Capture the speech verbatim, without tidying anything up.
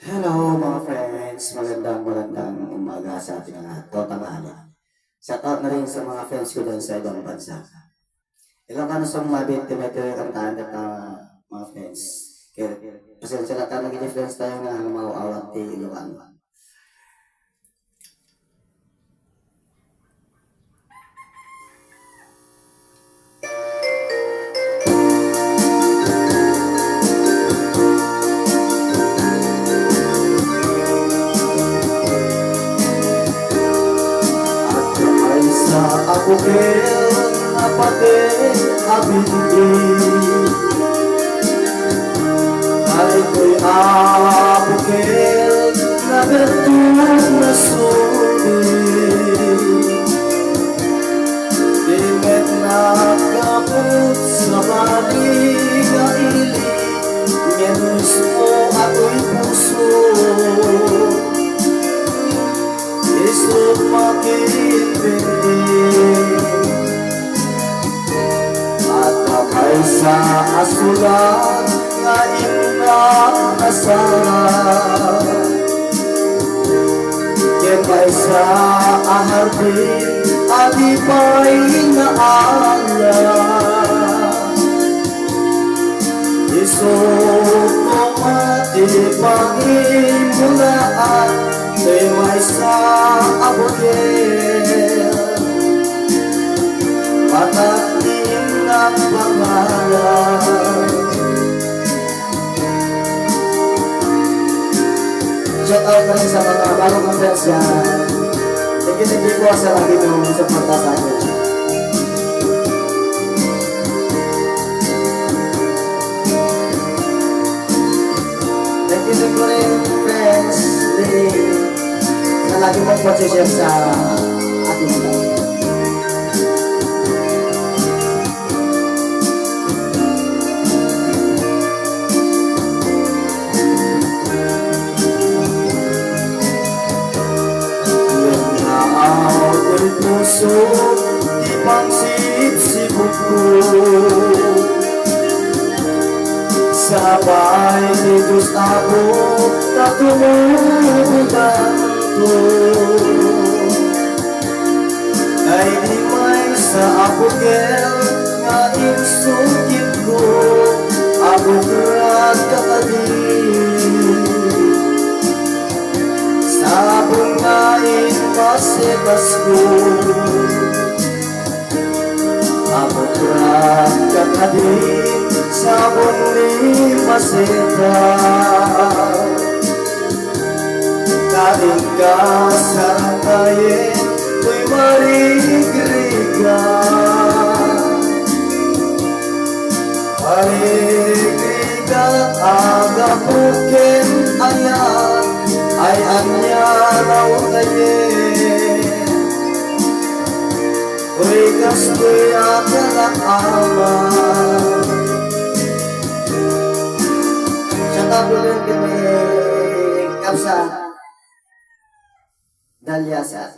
Hello, mga friends. Magandang, magandang umaga sa ating lahat. O, tanghali. Shout out na rin sa mga friends ko dyan sa ibang bansa. Ilocano song, mga bente, may tuloy kantaan kita, mga friends. Kaya, pasensya na tayo, nag-difference tayo nga, ang mga awat ti Ilocano. Adda maysa a bukel a pati a bili. Daytoy a bukel, nabertug nasuli. Di met nagkaput sabali nga ili, ngem mismo a toy puso. Isu makipipiin. Adda maysa a sulat nga innak nasara. Ken maysa a hardin a di pay naala. Isu koma ti pangimulaan ti maysa a bukel. Matatting nagpangalan. Shout out na rin sa mga bagong friends dyan. Thank you, thank you po sa lagi niyong suporta sa akin. Thank you, thank you rin, friends, din sa lagi mong pag-share sa ating vlog. Ngem naaw ti puso ti pangsipsiputko. Sabali ti Dios Apo ta tumubodanto. Daydi maysa a bukel nga insungkitko, abukrak ka kadi. Sabon nga inmasetasko, abukrak ka kadi, sabon ni maseta. Kainka sarakayen toy marigrigat. Marigrigat a gapu ken ayat, ay ania law tayen. Oy, kastoy a kalakaman. Shout out ulit kay Kapsa Dalia sa